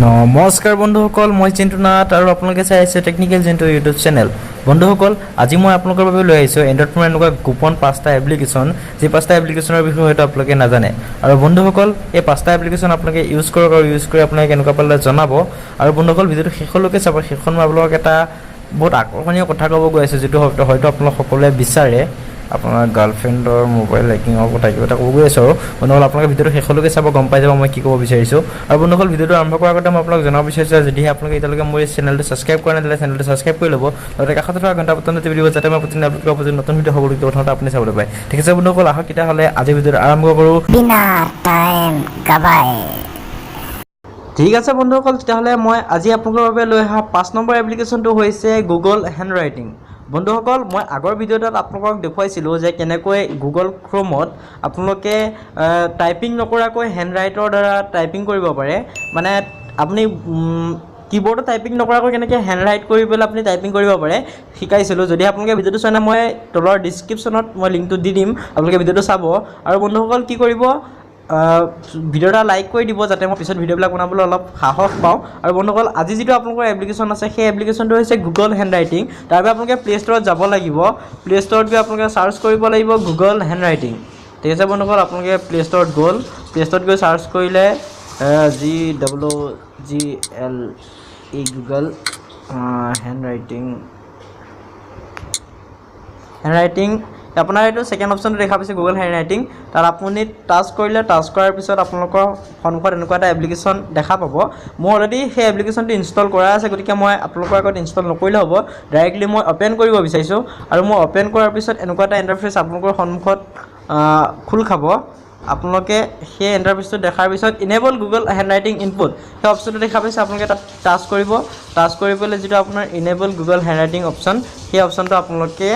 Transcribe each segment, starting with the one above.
নমস্কাৰ বন্ধুসকল, মই জিন্তু নাথ আৰু আপোনালোকে চাই আছে টেকনিকেল জিন্তু ইউটিউব চেনেল। বন্ধুসকল, আজি মই আপোনালোকৰ বাবে লৈ আহিছোঁ এণ্ড্ৰইড ফোনৰ এনেকুৱা গোপন পাঁচটা এপ্লিকেশ্যন, যি পাঁচটা এপ্লিকেশ্যনৰ বিষয়ে হয়তো আপোনালোকে নাজানে। আৰু বন্ধুসকল, এই পাঁচটা এপ্লিকেশ্যন আপোনালোকে ইউজ কৰক আৰু ইউজ কৰি আপোনালোকে কেনেকুৱা পালে জনাব। আৰু বন্ধুসকল, ভিডিঅ'টো শেষলৈকে চাব। শেষত মই আপোনালোকক এটা বহুত আকৰ্ষণীয় কথা ক'ব গৈ আছোঁ, যিটো হয়তো আপোনালোক সকলোৱে বিচাৰে। আপোনাৰ গাৰ্লফ্ৰেণ্ডৰ মোবাইল হেকিঙৰ কথা কিবা এটা ক'ব গৈ আছোঁ। আৰু বন্ধুসকল, আপোনালোকে ভিডিঅ'টো শেষলৈকে চাব, গম পাই যাব মই কি ক'ব বিচাৰিছোঁ। আৰু বন্ধুসকল, ভিডিঅ'টো আৰম্ভ কৰাৰ আগতে মই আপোনাক জনাব বিচাৰিছোঁ, যদিহে আপোনালোকে এতিয়ালৈকে মোৰ এই চেনেলটো ছাবস্ক্ৰাইব কৰা নাই, তেতিয়াহ'লে চেনেলটো ছাবস্ক্ৰাইব কৰি ল'ব, লগতে কাষতে থকা ঘণ্টা বটনটো টিপি দিব, যাতে মই প্ৰতিদিনে আপলোড কৰা প্ৰতিদিন নতুন ভিডিঅ' সকলোকে প্ৰথমতে আপুনি চাবলৈ পায়। ঠিক আছে বন্ধুসকল, আহক তেতিয়াহ'লে আজিৰ ভিডিঅ'টো আৰম্ভ কৰোঁ। बिना टाइम गवाए। ঠিক আছে বন্ধুসকল, তেতিয়াহ'লে মই আজি আপোনালোকৰ বাবে লৈ অহা 5 নম্বৰ এপ্লিকেশ্যনটো হৈছে গুগল হেণ্ড ৰাইটিং। বন্ধুসকল, মই আগৰ ভিডিঅ'টোত আপোনালোকক দেখুৱাইছিলোঁ যে কেনেকৈ গুগল ক্ৰ'মত আপোনালোকে টাইপিং নকৰাকৈ হেণ্ড ৰাইটৰ দ্বাৰা টাইপিং কৰিব পাৰে। মানে আপুনি কীবৰ্ডত টাইপিং নকৰাকৈ কেনেকৈ হেণ্ড ৰাইট কৰি পেলাই আপুনি টাইপিং কৰিব পাৰে, শিকাইছিলোঁ। যদি আপোনালোকে ভিডিঅ'টো চোৱা নাই, মই তলৰ ডিছক্ৰিপশ্যনত মই লিংকটো দি দিম, আপোনালোকে ভিডিঅ'টো চাব। আৰু বন্ধুসকল, কি কৰিব, ভিডিঅ' এটা লাইক কৰি দিব, যাতে মই পিছত ভিডিঅ'বিলাক বনাবলৈ অলপ সাহস পাওঁ। আৰু বন্ধুসকল, আজি যিটো আপোনালোকৰ এপ্লিকেশ্যন আছে, সেই এপ্লিকেশ্যনটো হৈছে গুগল হেণ্ড ৰাইটিং। তাৰ বাবে আপোনালোকে প্লে' ষ্ট'ৰত যাব লাগিব। প্লে' ষ্ট'ৰত গৈ আপোনালোকে চাৰ্চ কৰিব লাগিব গুগল হেণ্ড ৰাইটিং। ঠিক আছে বন্ধুসকল, আপোনালোকে প্লে' ষ্ট'ৰত গ'ল, প্লে' ষ্ট'ৰত গৈ চাৰ্চ কৰিলে GOOGLE Google hand writing। আপোনাৰ এইটো ছেকেণ্ড অপশ্যনটো দেখা পাইছে, গুগল হেণ্ড ৰাইটিং। তাত আপুনি টাচ কৰিলে, টাচ কৰাৰ পিছত আপোনালোকৰ সন্মুখত এনেকুৱা এটা এপ্লিকেশ্যন দেখা পাব। মোৰ অলৰেডি সেই এপ্লিকেশ্যনটো ইনষ্টল কৰা আছে, গতিকে মই আপোনালোকৰ আগত ইনষ্টল নকৰিলেও হ'ব। ডাইৰেক্টলি মই অ'পেন কৰিব বিচাৰিছোঁ। আৰু মই অ'পেন কৰাৰ পিছত এনেকুৱা এটা ইণ্টাৰফেচ আপোনালোকৰ সন্মুখত খোল খাব। আপোনালোকে সেই ইণ্টাৰফেচটো দেখাৰ পিছত enable Google hand writing input, সেই অপশ্যনটো দেখা পাইছে, আপোনালোকে তাত টাচ কৰিব। টাচ কৰি পেলাই যিটো আপোনাৰ enable Google hand writing option, সেই অপশ্যনটো আপোনালোকে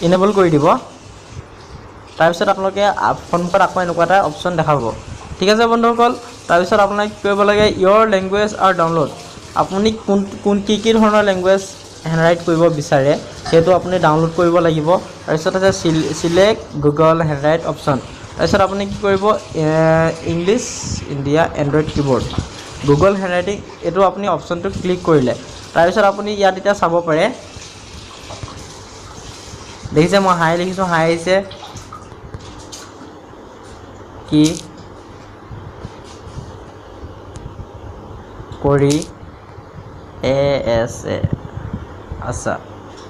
ইনেবল কৰি দিব। তাৰপিছত আপোনালোকে সন্মুখত আকৌ এনেকুৱা এটা অপশ্যন দেখাব। ঠিক আছে বন্ধুসকল, তাৰপিছত আপোনাক কি কৰিব লাগে? ইয়ৰ লেংগুৱেজ আৰু ডাউনলোড, আপুনি কোন কোন কি কি ধৰণৰ লেংগুৱেজ হেণ্ড ৰাইট কৰিব বিচাৰে, সেইটো আপুনি ডাউনলোড কৰিব লাগিব। তাৰপিছত আছে select Google hand write option. তাৰপিছত আপুনি কি কৰিব? English India Android keyboard Google hand writing, এইটো আপুনি অপশ্যনটো ক্লিক কৰিলে, তাৰপিছত আপুনি ইয়াত এতিয়া চাব পাৰে। দেখিছে, মই হাই লিখিছোঁ, হাই আহিছে। কি কৰি এ এছ এ। আচ্ছা,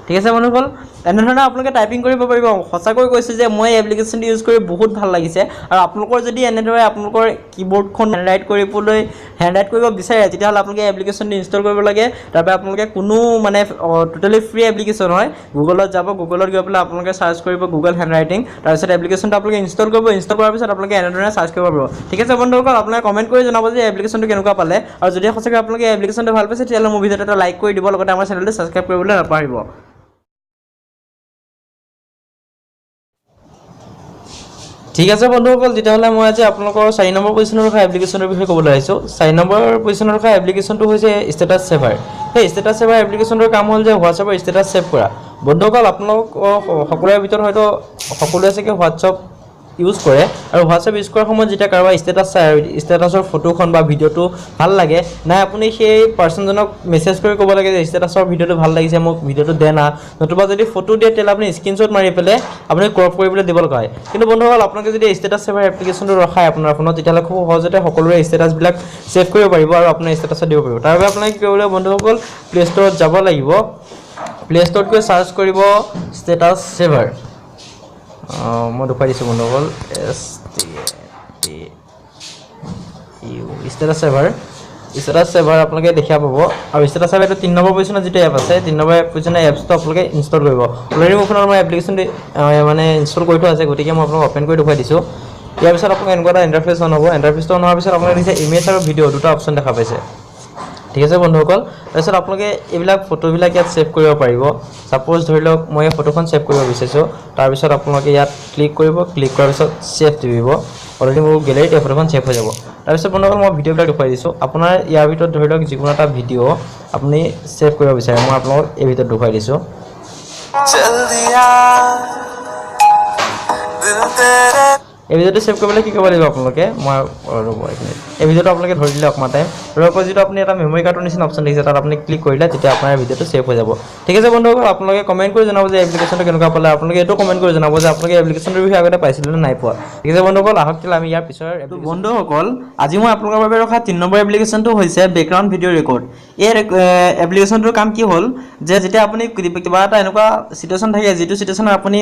ঠিক আছে বন্ধুসকল, এনেধৰণে আপোনালোকে টাইপিং কৰিব পাৰিব। সঁচাকৈ কৈছোঁ যে মই এই এপ্লিকেশ্যনটো ইউজ কৰি বহুত ভাল লাগিছে। আৰু আপোনালোকৰ যদি এনেদৰে আপোনালোকৰ কীবৰ্ডখন হেণ্ড ৰাইট কৰিব বিচাৰে, তেতিয়াহ'লে আপোনালোকে এপ্লিকেশ্যনটো ইনষ্টল কৰিব লাগে। তাৰপৰা আপোনালোকে কোনো মানে টোটেলি ফ্ৰী এপ্লিকেশ্যন হয়। গুগলত যাব, গুগলত গৈ পেলাই আপোনালোকে চাৰ্চ কৰিব গুগল হেণ্ড ৰাইটিং। তাৰপিছত এপ্লিকেশ্যনটো আপোনালোকে ইনষ্টল কৰিব। ইনষ্টল কৰাৰ পিছত আপোনালোকে এনেধৰণে চাৰ্চ কৰিব পাৰিব। ঠিক আছে বন্ধুসকল, আপোনালোকে কমেণ্ট কৰি জনাব যে এপ্লিকেশ্যনটো কেনেকুৱা পালে। আৰু যদি সঁচাকৈ আপোনালোকে এপ্লিকেশ্যনটো ভাল পাইছে, তেতিয়াহ'লে মোৰ ভিডিঅ'টো এটা লাইক কৰি দিব, লগতে আমাৰ চেনেলটো ছাবস্ক্ৰাইব কৰিবলৈ নাপাহৰিব। ঠিক আছে বন্ধুসকল, তেতিয়াহ'লে মই আজি আপোনালোকৰ 4 নম্বৰ পজিশ্যনত ৰখা এপ্লিকেশ্যনৰ বিষয়ে ক'বলৈ আহিছোঁ। 4 নম্বৰ পজিশ্যনত ৰখা এপ্লিকেশ্যনটো হৈছে ষ্টেটাছ ছেভাৰ। সেই ষ্টেটাছ ছেভাৰ এপ্লিকেশ্যনটোৰ কাম হ'ল যে হোৱাটছএপৰ ষ্টেটাছ ছেভ কৰা। বন্ধুসকল, আপোনালোক সকলোৰে ভিতৰত হয়তো সকলোৱে চাগে হোৱাটছএপ ইউজ কৰে। আৰু হোৱাটছএপ ইউজ কৰাৰ সময়ত যেতিয়া কাৰোবাৰ ষ্টেটাছ চায় আৰু ষ্টেটাছৰ ফটোখন বা ভিডিঅ'টো ভাল লাগে নাই, আপুনি সেই পাৰ্চনজনক মেছেজ কৰি ক'ব লাগে যে ষ্টেটাছৰ ভিডিঅ'টো ভাল লাগিছে, মোক ভিডিঅ'টো দে না। নতুবা যদি ফটো দিয়ে, তেতিয়াহ'লে আপুনি স্ক্ৰীনশ্বট মাৰি পেলাই আপুনি ক্ৰপ কৰিবলৈ দিব লগা হয়। কিন্তু বন্ধুসকল, আপোনালোকে যদি ষ্টেটাছ ছেভাৰ এপ্লিকেশ্যনটো ৰখায় আপোনাৰ ফোনত, তেতিয়াহ'লে খুব সহজতে সকলোৰে ষ্টেটাছবিলাক ছেভ কৰিব পাৰিব আৰু আপোনাৰ ষ্টেটাছত দিব পাৰিব। তাৰ বাবে আপোনালোকে কি কৰিব লাগিব বন্ধুসকল? প্লে' ষ্ট'ৰত যাব লাগিব। প্লে' ষ্ট'ৰত গৈ চাৰ্চ কৰিব ষ্টেটাছ ছেভাৰ। মই দেখুৱাই দিছোঁ বন্ধুসকল, STATU status saver। Status saver আপোনালোকে দেখা পাব। আৰু ষ্টেটাছ ছেভাৰ এইটো 3 নম্বৰ পজিশ্যনত যিটো এপ আছে, 3 নম্বৰ পজিশ্যনৰ এপছটো আপোনালোকে ইনষ্টল কৰিব। অলৰেডি মোৰ ফোনত মই এপ্লিকেশ্যনটো মানে ইনষ্টল কৰি থোৱা আছে, গতিকে মই আপোনালোক অ'পেন কৰি দেখুৱাই দিছোঁ। ইয়াৰ পিছত আপোনালোকে এনেকুৱা এটা ইণ্টাৰফেচ অন হ'ব। ইণ্টাৰফেচটো অন হোৱাৰ পিছত আপোনালোকে দেখিছে ইমেজ আৰু ভিডিঅ' দুটা অপশ্যন দেখা পাইছে। ঠিক আছে বন্ধুসকল, তাৰপিছত আপোনালোকে এইবিলাক ফটোবিলাক ইয়াত ছেভ কৰিব পাৰিব। ছাপ'জ ধৰি লওক মই এই ফটোখন ছেভ কৰিব বিচাৰিছোঁ। তাৰপিছত আপোনালোকে ইয়াত ক্লিক কৰিব। ক্লিক কৰাৰ পিছত ছেভ টিপিব। অলৰেডি মোৰ গেলেৰীত এই ফটোখন ছেভ হৈ যাব। তাৰপিছত বন্ধুসকল, মই ভিডিঅ'বিলাক দেখুৱাই দিছোঁ। আপোনাৰ ইয়াৰ ভিতৰত ধৰি লওক যিকোনো এটা ভিডিঅ' আপুনি ছেভ কৰিব বিচাৰে, মই আপোনালোকক এই ভিডিঅ'ত দেখুৱাই দিছোঁ। चल दिया दिल तेरे এই ভিডিঅ'টো ছেভ কৰিবলৈ কি কৰিব লাগিব আপোনালোকে, মই ৰ'ব এক মিনিট, এই ভিডিঅ'টো আপোনালোকে ধৰি দিলে অকণমান টাইম ৰ'ব, যিটো আপুনি এটা মেমৰি কাৰ্ডৰ নিচিনা অপশ্যন দেখিছে তাত আপুনি ক্লিক কৰিলে তেতিয়া আপোনাৰ ভিডিঅ'টো ছেভ হৈ যাব। ঠিক আছে বন্ধুসকল, আপোনালোকে কমেণ্ট কৰি জনাব যে এপ্লিকেশ্যনটো কেনেকুৱা পালে, আপোনালোকে এইটো কমেণ্ট কৰি জনাব যে আপোনালোকে এপ্লিকেশ্যনটোৰ বিষয়ে আগতে পাইছিলে নে নাই পোৱা। ঠিক আছে বন্ধুসকল, আহক তেতিয়াহ'লে আমি ইয়াৰ পিছৰ। বন্ধুসকল, আজি মই আপোনালোকৰ বাবে ৰখা 3 নম্বৰ এপ্লিকেশ্যনটো হৈছে বেকগ্ৰাউণ্ড ভিডিঅ' ৰেকৰ্ড। এই এপ্লিকেশ্যনটোৰ কাম কি হ'ল যে যেতিয়া আপুনি কিবা এটা এনেকুৱা চিটুৱেশ্যন থাকে যিটো চিটুৱেশ্যনত আপুনি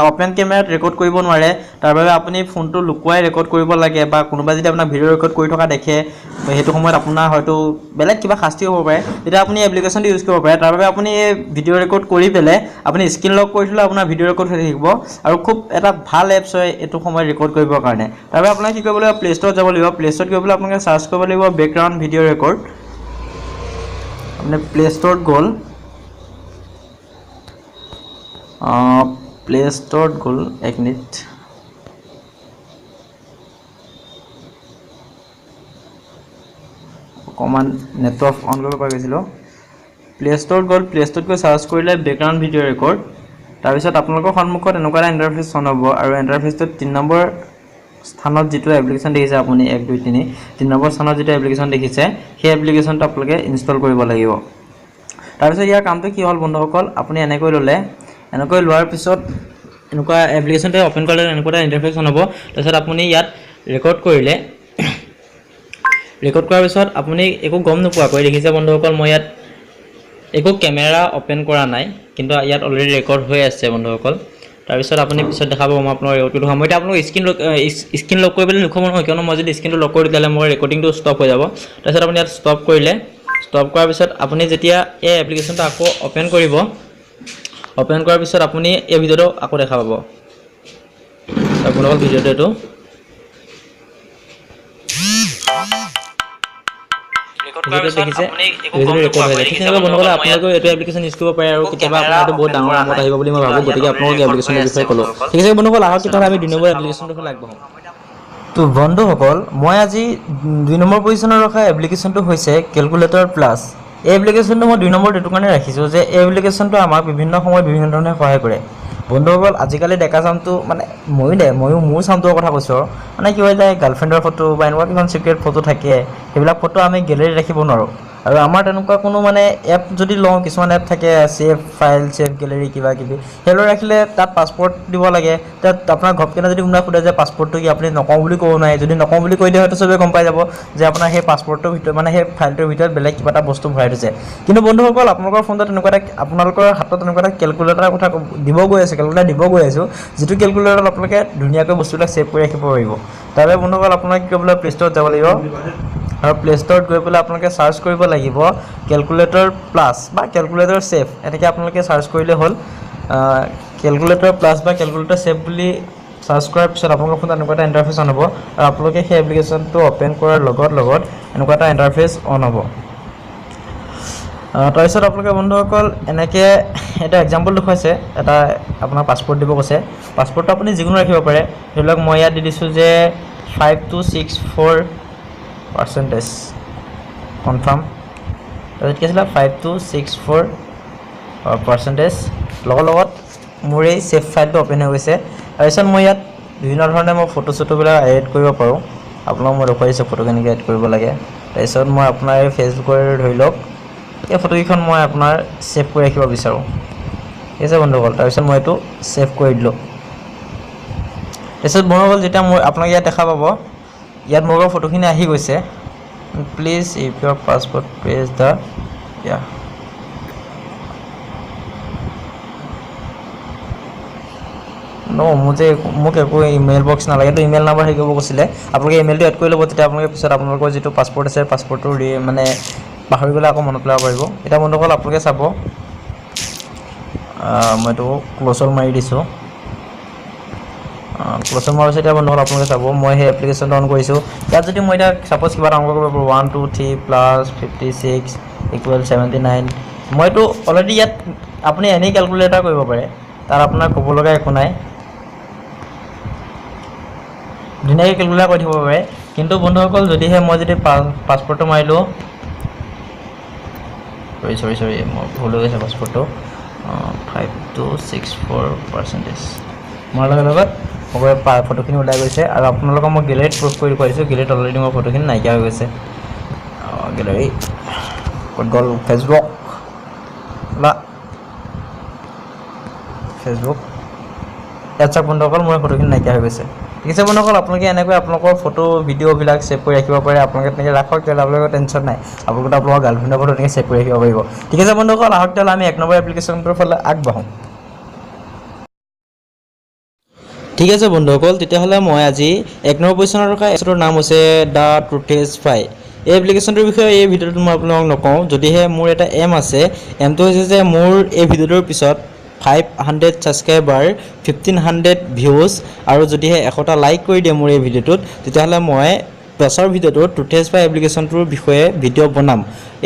অ'পেন কেমেৰাত ৰেকৰ্ড কৰিব নোৱাৰে, তাৰ বাবে আপুনি ফোনটো লুকুৱাই ৰেকৰ্ড কৰিব লাগে বা কোনোবাই যদি আপোনাক ভিডিঅ' ৰেকৰ্ড কৰি থকা দেখে সেইটো সময়ত আপোনাৰ হয়তো বেলেগ কিবা শাস্তি হ'ব পাৰে, তেতিয়া আপুনি এপ্লিকেশ্যনটো ইউজ কৰিব পাৰে। তাৰ বাবে আপুনি এই ভিডিঅ' ৰেকৰ্ড কৰি পেলাই আপুনি স্ক্ৰীণ লক কৰি থ'লে আপোনাৰ ভিডিঅ' ৰেকৰ্ড হৈ থাকিব আৰু খুব এটা ভাল এপছ হয় এইটো সময়ত ৰেকৰ্ড কৰিবৰ কাৰণে। তাৰ বাবে আপোনাক কি কৰিব লাগিব, প্লে ষ্ট'ৰত যাব লাগিব। প্লে ষ্ট'ৰত গৈ পেলাই আপোনালোকে চাৰ্চ কৰিব লাগিব বেকগ্ৰাউণ্ড ভিডিঅ' ৰেকৰ্ড। আপুনি প্লে ষ্ট'ৰত গ'ল, প্লে ষ্ট'ৰত গ'ল, এক মিনিট, অকণমান নেটৱৰ্ক অন কৰিব পাৰি গৈছিলোঁ। প্লে ষ্ট'ৰত গ'ল, প্লে ষ্ট'ৰত গৈ চাৰ্চ কৰিলে বেকগ্ৰাউণ্ড ভিডিঅ' ৰেকৰ্ড। তাৰপিছত আপোনালোকৰ সন্মুখত এনেকুৱা এটা ইণ্টাৰফেচ অন হ'ব আৰু ইণ্টাৰফেচটোত 3 নম্বৰ স্থানত যিটো এপ্লিকেশ্যন দেখিছে আপুনি 1 2 3, 3 নম্বৰ স্থানত যিটো এপ্লিকেশ্যন দেখিছে সেই এপ্লিকেশ্যনটো আপোনালোকে ইনষ্টল কৰিব লাগিব। তাৰপিছত ইয়াৰ কামটো কি হ'ল বন্ধুসকল, আপুনি এনেকৈ ল'লে, এনেকৈ লোৱাৰ পিছত এনেকুৱা এপ্লিকেশ্যনটো অ'পেন কৰিলে এনেকুৱা এটা ইণ্টাৰফেচ অন হ'ব। তাৰপিছত আপুনি ইয়াত ৰেকৰ্ড কৰিলে, ৰেকৰ্ড কৰাৰ পিছত আপুনি একো গম নোপোৱাকৈ দেখিছে বন্ধুসকল, মই ইয়াত একো কেমেৰা অ'পেন কৰা নাই, কিন্তু ইয়াত অলৰেডি ৰেকৰ্ড হৈ আছে বন্ধুসকল। তাৰপিছত আপুনি পিছত দেখাব মই আপোনাৰ ৰেকৰ্ডটো দেখুৱাম। মই এতিয়া আপোনালোক স্ক্ৰীণ লক কৰিবলৈ দেখুৱাব নহয়, কিয়নো মই যদি স্ক্ৰীণটো লক কৰি দিওঁ তেতিয়াহ'লে মোৰ ৰেকৰ্ডিংটো ষ্টপ হৈ যাব। তাৰপিছত আপুনি ইয়াত ষ্টপ কৰিলে, ষ্টপ কৰাৰ পিছত আপুনি যেতিয়া এই এপ্লিকেশ্যনটো আকৌ অ'পেন কৰিব, অ'পেন কৰাৰ পিছত আপুনি এই ভিডিঅ'টো আকৌ দেখা পাব। আপোনালোকৰ ভিডিঅ'টো এইটো দেখিছে, ৰেকৰ্ড হৈ যায়। ঠিক তেনেকৈ বন্ধুসকল, আপোনালোকেও এইটো এপ্লিকেশ্যন ইউজ কৰিব পাৰে আৰু কেতিয়াবা আপোনাৰ এইটো বহুত ডাঙৰ কামত আহিব বুলি মই ভাবোঁ, গতিকে আপোনালোক এপ্লিকেশ্যনৰ বিষয়ে ক'লোঁ। ঠিক আছে বন্ধুসকল, আহক তেতিয়াহ'লে আমি 2 নম্বৰ এপ্লিকেশ্যনটোৰ ফালে আগবাঢ়োঁ। তো বন্ধুসকল, মই আজি 2 নম্বৰ পজিশ্যনত ৰখা এপ্লিকেশ্যনটো হৈছে কেলকুলেটৰ প্লাছ। এই এপ্লিকেশ্যনটো মই 2 নম্বৰত এইটো কাৰণে ৰাখিছোঁ যে এই এপ্লিকেশ্যনটো আমাক বিভিন্ন সময়ত বিভিন্ন ধৰণে সহায় কৰে। বন্ধুসকল, আজিকালি ডেকা চামটো মানে ময়ো মোৰ চামটোৰ কথা কৈছোঁ আৰু, মানে কি হৈ যায় গাৰ্লফ্ৰেণ্ডৰ ফটো বা এনেকুৱা কিছুমান চিক্ৰেট ফটো থাকে, সেইবিলাক ফটো আমি গেলেৰীত ৰাখিব নোৱাৰোঁ। আৰু আমাৰ তেনেকুৱা কোনো মানে এপ যদি লওঁ, কিছুমান এপ থাকে ছেভ ফাইল, ছেভ গেলেৰী কিবা কিবি, সেইবোৰ ৰাখিলে তাত পাছপৰ্ট দিব লাগে। তাত আপোনাৰ ঘপকেনে যদি কোনোবাই সোধে যে পাছপৰ্টটো কি, আপুনি নকওঁ বুলি ক'ব নোৱাৰে। যদি নকওঁ বুলি কৈ দিয়ে হয়তো চবেই গম পাই যাব যে আপোনাৰ সেই পাছপৰ্টটোৰ ভিতৰত মানে সেই ফাইলটোৰ ভিতৰত বেলেগ কিবা এটা বস্তু ভৰাই থৈছে। কিন্তু বন্ধুসকল, আপোনালোকৰ ফোনটোত তেনেকুৱা এটা, আপোনালোকৰ হাতত তেনেকুৱা এটা কেলকুলেটাৰৰ কথা দিব গৈ আছোঁ, কেলকুলেটাৰ দিব গৈ আছোঁ, যিটো কেলকুলেটাৰত আপোনালোকে ধুনীয়াকৈ বস্তুবিলাক ছেভ কৰি ৰাখিব পাৰিব। তাৰ বাবে বন্ধুসকল, আপোনালোকে কি কৰিব লাগিব, প্লে ষ্ট'ৰত যাব লাগিব আৰু প্লে ষ্ট'ৰত গৈ পেলাই আপোনালোকে চাৰ্চ কৰিব লাগিব কেলকুলেটৰ প্লাছ বা কেলকুলেটৰ ছেভ, এনেকৈ আপোনালোকে চাৰ্চ কৰিলে হ'ল। কেলকুলেটৰ প্লাছ বা কেলকুলেটৰ ছেভ বুলি চাৰ্চ কৰাৰ পিছত আপোনালোকৰ ফোনত এনেকুৱা এটা ইণ্টাৰফেচ অন হ'ব আৰু আপোনালোকে সেই এপ্লিকেশ্যনটো অ'পেন কৰাৰ লগত লগত এনেকুৱা এটা ইণ্টাৰফেচ অন হ'ব। তাৰপিছত আপোনালোকে বন্ধুসকল এনেকৈ এটা এক্সাম্পল দেখুৱাইছে, এটা আপোনাৰ পাছপৰ্ট দিব কৈছে, পাছপৰ্টটো আপুনি যিকোনো ৰাখিব পাৰে। ধৰি লওক মই ইয়াত দি দিছোঁ যে 5264 পাৰ্চেণ্টেজ কনফাৰ্ম, তাৰপিছত কি আছিলে 5264 পাৰ্চেণ্টেজ, লগত লগত মোৰ এই ছেভ ফাইলটো অ'পেন হৈ গৈছে। তাৰপিছত মই ইয়াত বিভিন্ন ধৰণে মই ফটো চটোবিলাক এড কৰিব পাৰোঁ, আপোনাক মই দেখুৱাই দিছোঁ ফটো কেনেকৈ এড কৰিব লাগে। তাৰপিছত মই আপোনাৰ এই ফেচবুকৰ ধৰি লওক এই ফটোকেইখন মই আপোনাৰ ছেভ কৰি ৰাখিব বিচাৰোঁ। ঠিক আছে বন্ধুসকল, তাৰপিছত মই এইটো ছেভ কৰি দিলোঁ। তাৰপিছত বন্ধুসকল, যেতিয়া মোৰ আপোনাক ইয়াত দেখা পাব, ইয়াত মোৰ ফটোখিনি আহি গৈছে। Please if your passport press the yeah no, মোৰ যে মোক একো ইমেইল বক্স নালাগে, এইটো ইমেইল নাম্বাৰ হেৰি কৰিব কৈছিলে, আপোনালোকে ইমেইলটো এড কৰি ল'ব, তেতিয়া আপোনালোকে পিছত আপোনালোকৰ যিটো পাছপৰ্ট আছে পাছপৰ্টটো মানে পাহৰি গ'লে আকৌ মনত পেলাব পাৰিব। এতিয়া বন্ধুসকল আপোনালোকে চাব, মই এইটো ক্ল'জল মাৰি দিছোঁ। ক্ল'জল মৰাৰ পিছত এতিয়া বন্ধুসকল আপোনালোকে চাব, মই সেই এপ্লিকেশ্যনটো অন কৰিছোঁ। ইয়াত যদি মই এতিয়া ছাপ'জ কিবা এটা অংক কৰিব পাৰোঁ, 1 2 3 প্লাছ 56 ইকুৱেল 79, মইতো অলৰেডি ইয়াত আপুনি এনেই কেলকুলেটাৰ কৰিব পাৰে, তাত আপোনাৰ ক'ব লগা একো নাই, ধুনীয়াকৈ কেলকুলেটাৰ কৰি থাকিব পাৰে। কিন্তু বন্ধুসকল, যদিহে মই যদি পাছপৰ্টটো মাৰিলোঁ, চৰি মই ভুল হৈ গৈছে, পাছপৰ্টটো 5264 পাৰ্চেণ্টেজ মৰাৰ লগে লগত মোৰ ফটোখিনি ওলাই গৈছে। আৰু আপোনালোকক মই গেলেৰীত প্ৰুফ কৰি দেখুৱাইছোঁ, গেলেৰীত অলৰেডি মোৰ ফটোখিনি নাইকিয়া হৈ গৈছে। গেলেৰী ক'ত গ'ল? ফেচবুক বা ফেচবুক, ইয়াত চাওক বন্ধুসকল, মোৰ ফটোখিনি নাইকিয়া হৈ গৈছে। ঠিক আছে বন্ধুসকল, আপোনালোকে এনেকৈ আপোনালোকৰ ফটো ভিডিঅ'বিলাক ছেভ কৰি ৰাখিব পাৰে। আপোনালোকে তেনেকৈ ৰাখক, তেতিয়াহ'লে আপোনালোকৰ টেনশ্যন নাই, আপোনালোকে আপোনালোকৰ গাৰ্লফ্ৰেণ্ডৰ ফটো তেনেকৈ ছেভ কৰি ৰাখিব পাৰিব। ঠিক আছে বন্ধুসকল, আহক তেতিয়াহ'লে আমি 1 নম্বৰ এপ্লিকেশ্যনটোৰ ফালে আগবাঢ়োঁ। ঠিক আছে বন্ধুসকল, তেতিয়াহ'লে মই আজি 1 নম্বৰ পজিশ্যনত থকা এপছটোৰ নাম হৈছে the ট্ৰুথেজ স্পাই। এই এপ্লিকেশ্যনটোৰ বিষয়ে এই ভিডিঅ'টোত মই আপোনালোকক নকওঁ। যদিহে মোৰ এটা এম আছে, এমটো হৈছে যে মোৰ এই ভিডিঅ'টোৰ পিছত 500 ছাবস্ক্ৰাইবাৰ, 1500 ভিউজ আৰু যদিহে 100টা লাইক কৰি দিয়ে মোৰ এই ভিডিঅ'টোত, তেতিয়াহ'লে মই পাছৰ ভিডিঅ'টোত ট্ৰুথেজ স্পাই এপ্লিকেশ্যনটোৰ বিষয়ে ভিডিঅ' বনাম।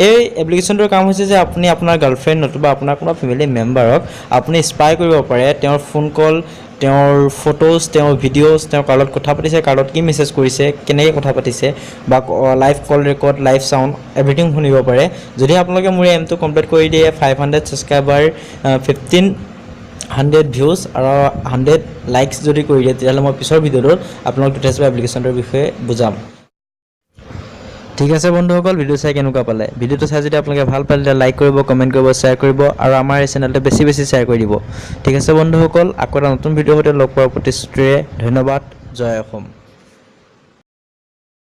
এই এপ্লিকেশ্যনটোৰ কাম হৈছে যে আপুনি আপোনাৰ গাৰ্লফ্ৰেণ্ড নতুবা আপোনাৰ কোনোবা ফেমিলি মেম্বাৰক আপুনি স্পাই কৰিব পাৰে। তেওঁৰ ফোন কল, তেওঁৰ ফটোজ, তেওঁৰ ভিডিঅ'জ, তেওঁ কাৰ লগত কথা পাতিছে, কাৰ লগত কি মেছেজ কৰিছে, কেনেকৈ কথা পাতিছে বা live call record, live sound, everything শুনিব পাৰে। যদি আপোনালোকে মোৰ এই এমটো কমপ্লিট কৰি দিয়ে, 500 ছাবস্ক্ৰাইবাৰ, 1500 ভিউজ আৰু 100 লাইকছ যদি কৰি দিয়ে, তেতিয়াহ'লে মই পিছৰ ভিডিঅ'টোত আপোনালোক ট্ৰুথেজ স্পাই এপ্লিকেশ্যনটোৰ বিষয়ে বুজাম। ঠিক আছে বন্ধুসকল, ভিডিঅ' চাই কেনেকুৱা পালে? ভিডিঅ'টো চাই যদি আপোনালোকে ভাল পালে, তেতিয়া লাইক কৰিব, কমেণ্ট কৰিব, শ্বেয়াৰ কৰিব আৰু আমাৰ এই চেনেলটো বেছি বেছি শ্বেয়াৰ কৰি দিব। ঠিক আছে বন্ধুসকল, আকৌ এটা নতুন ভিডিঅ'ৰ সৈতে লগ পোৱাৰ প্ৰতিশ্ৰুতিৰে ধন্যবাদ। জয় অসম।